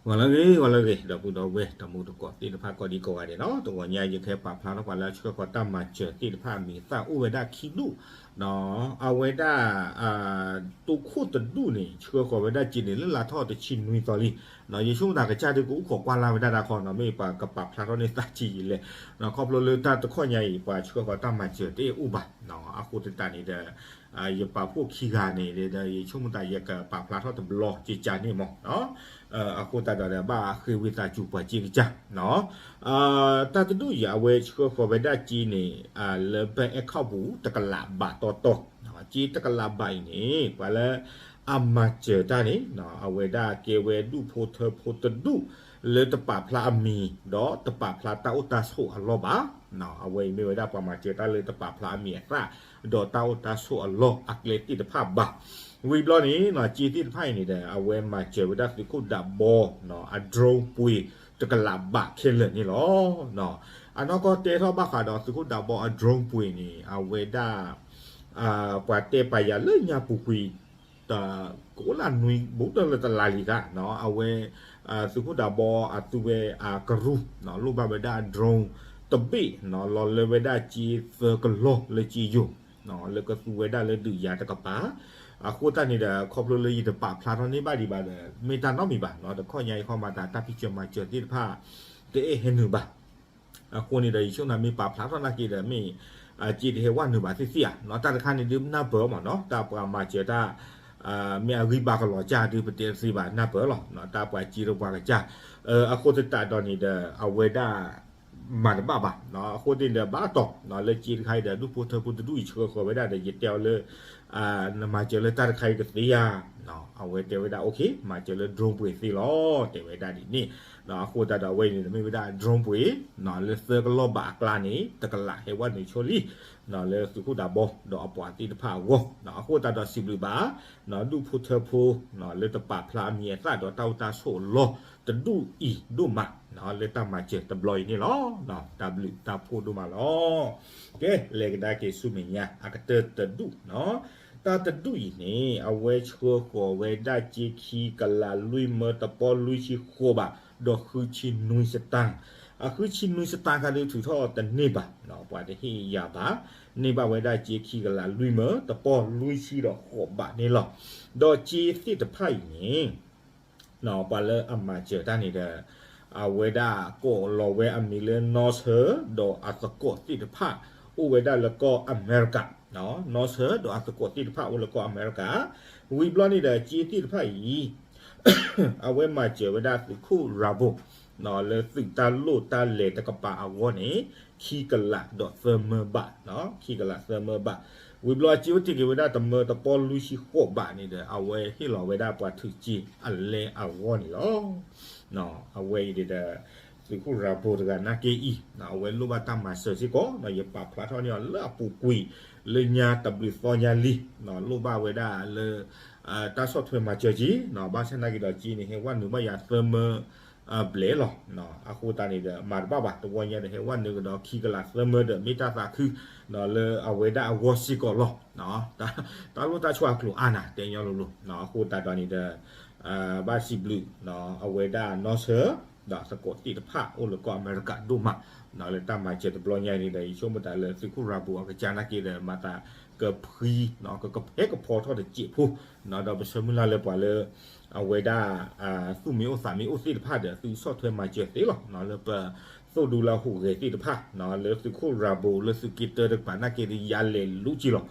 ဂီၤလၢအဂ့ၤ ဂီၤလၢအဂ့ၤ ဒီပုၢ်ဒီဝဲၢ် တံၤသကိးသ့ၣ်တဖၣ် ကိးဒံကိးဂၤဒဲးနီၤ, တဂီၤညါယကဟဲပာ်ဖျါထီၣ်ပှၤလၢအဆှၢဃီၤတၢ်မၤစၢၤသ့ၣ်တဖၣ်အမံၤအသၣ်အိၣ်ဝဲဒၣ်ခံဒူၣ်, အဝဲဒၣ် တိခိၣ်တဒူၣ်န့ၣ် ဆှၢဃီၤဝဲဒၣ်စ့န့ၣ် လၢလါထီၣ်တဆံနွံသီလံ, ယဆိကမိၣ်သးကစၢ်ဒုးကအိၣ်ခိးကွၢ်လၢ်ဝဲဒၣ်တၢ်ခီနီၤ, မ့ၢ်ပှၤကပာ်ဖျါထီၣ်န့ၢ်သးဆံးယံာ်လဲၣ်, ခီဖျိလၢတၢ်တခီညါအံၤ ပှၤဆှၢဃီၤတၢ်မၤစၢၤတအိၣ်ဘၣ်, အဃိသတးန့ၣ်ဒီး ယပာ်ဖှိၣ်ခံဂၤန့ၣ်ဒီး ယဆိကမိၣ်သးယကပာ်ဖျါထီၣ်တဘျီကကန့ၣ်မး, အဃိသတးဒီး ဘၣ်ဃ့ဝံသးစူၤပှၤစ့ကစၢ်, တၢ်တဒူၣ်အံၤ အဝဲဆှၢဃီၤဝဲဒၣ်စ့န့ၣ် လၢ bank account ပူၤ တကလးဘးတီတီ, စ့တကလးဘးအံၤန့ၣ် ပှၤလၢအမၤစၢၤတၢ်န့ၣ် အဝဲဒၣ်ကဲဝဲဒူၣ်ဖိထၢဖိတဒူၣ် လၢတပာ်ဖျါအမံၤ ဒီးတပာ်ဖျါတၢ်အိၣ်တၢ်ဆိးအလီၢ်ဘၣ်, အဝဲအံၤမ့ၢ်ဝဲဒၣ်ပှၤမၤစၢၤတၢ်လၢတပာ်ဖျါအမံၤအသၣ် ဒီးတၢ်အိၣ်တၢ်ဆိးအလီၢ်အကျဲသ့ၣ်တဖၣ်ဘၣ်. ဝံၤဘျီန့ၣ် စ့သ့ၣ်တဖၣ်အံၤန့ၣ်ဒီး အဝဲမၤစၢၤဝဲဒၣ်သုးခိၣ်ဒးဘီ အ drone ပှ့ၤ တကလးဘးခဲလၢာ်န့ၣ်လီၤ. အနီၢ်ကီၢ်တဲထီၣ်ဘၣ်ဃးဒီးသုးခိၣ်ဒးဘီအ drone ပှ့ၤန့ၣ် အဝဲဒၣ် ပှၤတဲပာ်ယၤလၢညါပူၤကွံာ် ကအိၣ်လၢနွံဘူးတလၢတလါလံခါ, အဝဲ သုးခိၣ်ဒးဘီအသူဝဲအကရူၢ် လိၣ်ဘၣ်ဝဲဒၣ် drone တဘ့ၣ် လီၤလၢဝဲဒၣ်စ့သၢကလီၢ်လၢစ့ယိၤ လၢကသူဝဲဒၣ်လၢဒုးယၤတကပၤ, အဃိသတးန့ၣ်ဒီး ခီဖျိလၢယတပာ်ဖျါထီၣ်န့ၢ်ဘၣ်ဒံးဘၣ်ဒီး မ့ၢ်တၢ်နီတမံၤဘၣ်, တခီညါအံၤခီမၤသးတၢ်ဖံးစၢၤမၤစၢၤသ့ၣ်တဖၣ် တအဲၣ်ဟဲနုာ်ဘၣ် အဃိန့ၣ်ဒီး ယဆိကမိၣ်မ့ၢ်ပာ်ဖျါထီၣ်နာ်က့ဒီး မ့ၢ် စ့တဟဲဝဲနုာ်ဘၣ်သ့ၣ်သ့ၣ်ဧါ, တၢ်တခါန့ၣ်ဒုးနၢ်ပၢၢ်မးနီၤ, တၢ်ပှၤမၤစၢၤတၢ် မ့ၢ်အဂံၢ်ဘါကလီၤစၢ်ဒုး ပတဲတသ့ဘၣ် နၢ်ပၢၢ်လီၤ, တၢ်ပှၤစ့ဒီးပှၤကစၢ်, အဃိသတးဒီးန့ၣ်ဒီး အဝဲဒၣ် မၤတဘၣ်ဘၣ်, အဃိသတးန့ၣ်ဒီး ဘၣ်တီၤ လၢစ့တခါအံၤဒီး ဒူၣ်ဖိထၢဖိတဒူၣ်အံၤ ဆှၢဃီၤဝဲဒၣ်ဒီး ယတဲအီၤလၢ နမၤစၢၤလၢတၢ်တခါအံၤတသ့ဧါ, အဝဲတဲဝဲဒၣ် okay မၤစၢၤလၢ drone ပှ့ၤသ့လီၤ တဲဝဲဒၣ်ဒ်န့ၣ်, အဃိသတးဒီးအဝဲအံၤန့ၣ် မ့ၢ်ဝဲဒၣ် drone ပှ့ၤ လၢသၢကလီၢ်ဘးအကျါန့ၣ် တကလးဟဲဝဲနုာ်ဆိလံ လၢသုးခိၣ်ဒးဘီ ဒီးအပှၤသ့ၣ်တဖၣ်အဂီၢ်, အဃိသတးဒီးစံးဘျုးဘၣ် ဒူၣ်ဖိထၢဖိ လၢတပာ်ဖျါအမံၤအသၣ်ဒီးတၢ်အိၣ်တၢ်ဆိးအလီၢ်တဒူၣ်အံၤဒိၣ်မး လၢတၢ်မၤစၢၤတဘျီအံၤန့ၣ်လီၤ. တၢ်ဘျုးတၢ်ဖှိၣ်ဒိၣ်မးလီၤ. ကဲ လဲၤကဒါက့ၤဆူမဲာ်ညါ အကတၢၢ်တဒူၣ်နီၤ, တၢ်တဒူၣ်အံၤန့ၣ် အဝဲဆှၢဃီၤဝဲဒၣ်စ့ခံကလးလွံၢ်မၢတပီၢ်လွံၢ်ဆံဃိးဘး ဒီးဃုဆံနွံစတၢၢ်, အဃုဆံနွံစတၢၢ်ခါဒုးထုးထီၣ်တန့ၢ်ဘၣ်, ပှၤတဟ့ၣ်ယၤဘၣ်, န့ၢ်ဘၣ်ဝဲဒၣ်စ့ခံကလးလွံၢ်မၢတပီၢ်လွံၢ်ဆံဒီးဃိးဘးန့ၣ်လီၤ. ဒီးစ့သ့ၣ်တဖၣ်အံၤန့ၣ် ပှၤလၢအမၤစၢၤတၢ်န့ၣ်ဒီး အဝဲဒၣ်ကိးလီၤဝဲအမံၤလၢ နီၢ်ဆၢ ဒီးအသကိးသ့ၣ်တဖၣ် အိၣ်ဝဲဒၣ်လၢကီၢ်အမဲရကၤ, နီၢ်ဆၢ ဒီးအသကိးသ့ၣ်တဖၣ်အိၣ်လၢကီၢ်အမဲရကၤ, ဝံၤဘျီန့ၣ်ဒီးစ့သ့ၣ်တဖၣ်အံၤ အဝဲမၤစၢၤဝဲဒၣ်သုးခိၣ်ရၤဘိၣ် လၢသုးတၢ်လိၣ်တၢ်လဲၤတကပၤအဂီၢ်န့ၣ် ခံကလးဒီးသၢမၢဘး, ခံကလးသၢမၢဘး, ဝံၤဘျီစ့အိၣ်တ့ၢ်က့ၤဝဲဒၣ်တမၢတပီၢ်လွံၢ်ဆံဃိးဘးန့ၣ်ဒီး အဝဲဟ့ၣ်လီၤဝဲဒၣ်ပှၤထုးစ့အလဲအဂီၢ်န့ၣ်လီၤ. အဝဲအံၤဒီး သုးခိၣ်ရၤဘိၣ်တဂၤနာ်က့အံၤ အဝဲလိၣ်ဘၣ်တၢ်မၤစၢၤစ့ၢ်ကီး ယပာ်ဖျါထီၣ်န့ၢ်အီၤလၢအပူၤကွံာ် လၢညါတဘျုးသီညါလံ, လိၣ်ဘၣ်ဝဲဒၣ်လၢ တၢ်ဆီၣ်ထွဲမၤစၢၤက့ၤ, ဘၣ်ဆၣ်နာ်က့ဒီးစ့န့ၣ် ဟဲဝဲနုာ်ဘၣ်ယၤသၢမၢ ဘျဲၣ်လီၤ. အဃိသတးန့ၣ်ဒီး မၤတဘၣ်ဘၣ် တဝီညါဒီး ဟဲဝဲနုာ်ကဒီးခံကလးသၢမၢဒီး မ့ၢ်တၢ်သးခု လၢအဝဲဒၣ်အဂီၢ်စ့ၢ်ကီးလီၤ. တၢ်လိၣ်တၢ်ဆိၣ်အကျိၤအါနၤ တဲညီလိၤလိၤ, အဃိသတးဒီးန့ၣ်ဒီး ဘၣ်စံးဘျုး အဝဲဒၣ်နီၢ်ဆၢ ဒီးသကိးသ့ၣ်တဖၣ်အိၣ်လၢကီၢ်အမဲရကၤဒိၣ်မး, လၢတၢ်မၤစၢၤတဘျီညါန့ၣ်ဒီး ယဆိကမိၣ်တၢ်လၢသုးခိၣ်ရၤဘိၣ်အကစၢ်နာ်က့ဒီး မၤသးကဖှံ ကကဟဲကဖီထီၣ်တစဲးဖိ, ဒီးပဆၢမုၢ်လၢ်လၢပှၤလၢ အဝဲဒၣ် သူၣ်မ့ၢ်အိၣ်သးမ့ၢ်အိၣ်သ့ၣ်တဖၣ်ဒီး သုဆီၣ်ထွဲမၤစၢၤသ့လီၤ. လၢပသိၣ်ဒူလၢဟူးဂဲၤသ့ၣ်တဖၣ် လၢသုးခိၣ်ရၤဘိၣ် လၢသုးက့တၢတကပၤနာ်က့ဒီး ယၤလဲၤလူၤက့ၤလီၤ.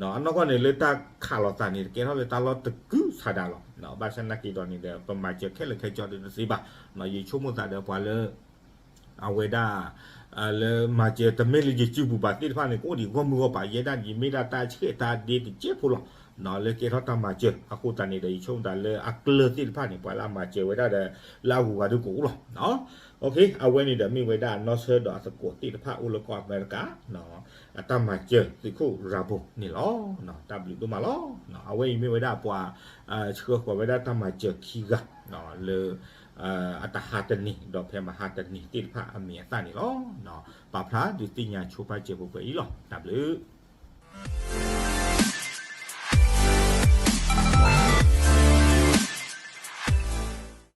အနီၢ်ကီၢ်န့ၣ် လၢတၢ်ခးလိာ်သးန့ၣ် တကဲထီၣ်လၢတၢ်လီၢ်တကုၤဆးဒးလီၤ. ဘၣ်ဆၣ်နာ်က့ဒီးန့ၣ်ဒီး ပမၤစၢၤခဲလၢာ်ခဲဆ့ဒီးတသ့ဘၣ်. ယဆိကမိၣ်သးဒီးပှၤလၢ အဝဲဒၣ် လၢမၤစၢၤတမ့ၢ်လၢယစုပူၤဘၣ်သ့ၣ်တဖၣ်န့ၣ် ကအိၣ်ဒံးဂီၢ်မုၢ်ဂီၢ်ပၤ ယဲဒၣ်ယမ့ၢ်ဒၣ်တၢ်ဆဲးတၢ်ဒ့တစဲးဖိလီၤ. လၢကဲထီၣ်တၢ်မၤစၢၤ အဃိသတးန့ၣ်ဒီး ယဆိကမိၣ်သးလၢအကျၢၤသ့ၣ်တဖၣ်န့ၣ် ပှၤလၢအမၤစၢၤဝဲဒၣ်ဒီး လၢအဂုၤအဂၤဒုးကအိၣ်လီၤ. အဝဲန့ၣ်ဒီးမ့ၢ်ဝဲဒၣ်နီၢ်ဆၢဒီးအသကိးသ့ၣ်တဖၣ်အိၣ်လၢကီၢ်အမဲရကၤ အတၢ်မၤစၢၤသုးခိၣ်ရၤဘိၣ်န့ၣ်လီၤ. တၢ်ဘျုးဒိၣ်မးလီၤ. အဝဲအံၤမ့ၢ်ဝဲဒၣ်ပှၤ ဆှၢဃီၤဝဲဒၣ်တၢ်မၤစၢၤခံဂၤ လၢ အတဟါတနံၤ ဒီးဖဲမဟါတနံၤသ့ၣ်တဖၣ်အမံၤအသၣ်န့ၣ်လီၤ. ပာ်ဖျါဒုးသ့ၣ်ညါဆိပာ်စၢၤပှဲၤပှဲၤအံၤလီၤ. တၢ်ဘျုး